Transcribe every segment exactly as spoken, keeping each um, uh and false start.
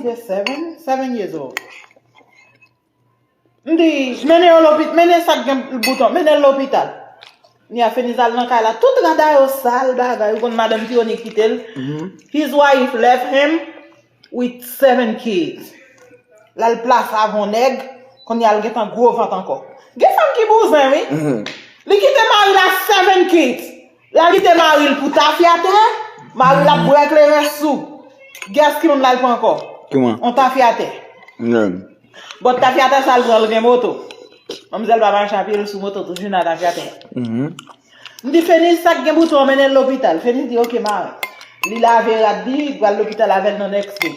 Seven, seven years old. M di, mennen yo lopital, mennen sa k gen bouton, mennen l lopital. Ni a Feniz al nan kay la, tout rad a yo sal, bagay, ou konn madanm Tironi kite l. His wife left him with seven kids. L al plase avè yon nèg, kounye a l gentan gwo vant ankò. Gen fanm ki bouzen, wi. Li kite mari l a seven kids. L al kite mari l pou tafyatè, mari l ap bwè kleren sou. Guess ki moun l al pran ankò? Ki moun? On tafyatè. Bòt tafyatè sa l pran, l gen moto. Manmzèl pa mache a pye, l sou moto, tout jounen a tafyatè. M di, Feniz, sa k gen bouton an, mennen l lopital. Feniz di, oke, mare. Li lave rad li, li pral lopital avè l nan next day.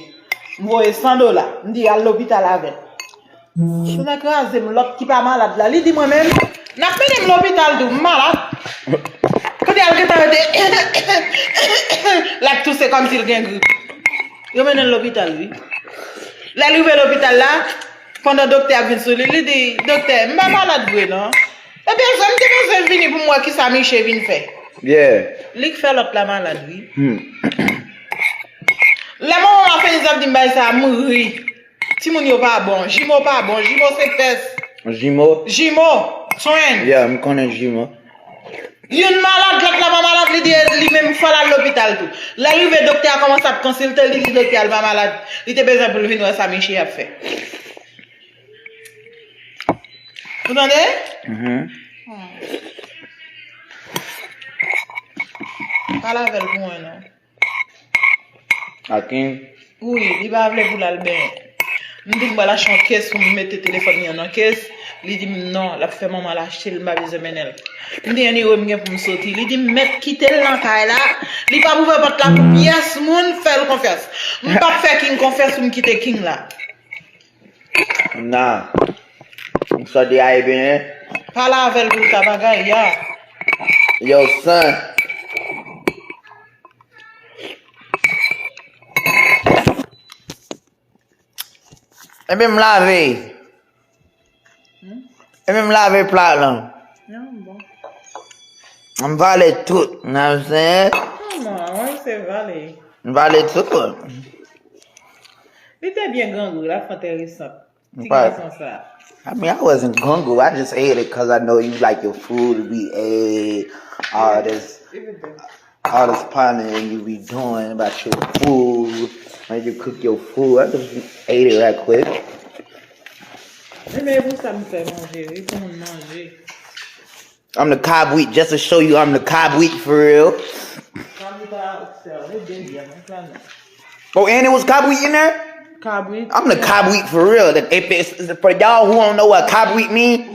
M voye san dola. M di, al lopital avè l. Sa kraze m, lòt ki pa malad la. Li di mwen menm, n ap mennen m lopital tou, m malad. Kote al gentan rete, l ap touse kòmsi l gen grip. Yo mennen l lopital, wi. Lè l rive lopital la, pandan doktè ap vin sou li, li di, doktè, m pa malad vre non. Ebyen, sa m te panse vini pou m wè kisa Miche vin fè. Li k fè lòt la malad, wi. Lè manman m ap fè egzanp di m bagay sa, m ri. Timoun yo pa bon, jimo pa bon, jimo se pès. Jimo? Jimo, twin. Yeah, m konnen jimo. Youn malad, lòt la pa malad, li di li menm fò l al lopital tou. Lè l rive, doktè a kòmanse ap konsilte l, li di doktè a l pa malad. Li te bezwen pou l vin wè sa Miche ap fè. Ou tande? Pale avè l pou mwen non. Akin? Wi, li pa vle pou l al benyen. M di m pral achte yon kes pou m mete telefòn li an nan kes. Li di m non, l ap fè manman l achte l, m pa bezwen mennen l. M di anyway, m gen pou m soti. Li di m mèt kite l nan kay la. Li p ap ouvè pòt la pou pyès moun, fè l konfyans. M p ap fè King konfyans pou m kite King la. Nah. M sòti a ebyen. Pale avè l pou l ta bagay, ya. Yo, son. Ebyen, m lave. Ebyen, m lave plat lan. M vale tout, you know what I'm saying? Kòman? Mwen se vale. M vale tout. Li te byen grangou, l ap fè enteresan. Ti gason sa. I mean, I wasn't grangou. I just ate it because I know you like your food to be ate, all this, all this pondering you be doing about your food, when you cook your food. I just ate it right quick. Ebyen, e pou sa m fè manje, wi, pou moun manje. I'm the kabwit, just to show you I'm the kabwit for real. Kabwit a sèl, e de byen, mwen flannen. Oh, and it was kabwit in there? Kabwit. I'm the kabwit for real. If it's for y'all who don't know what kabwit mean,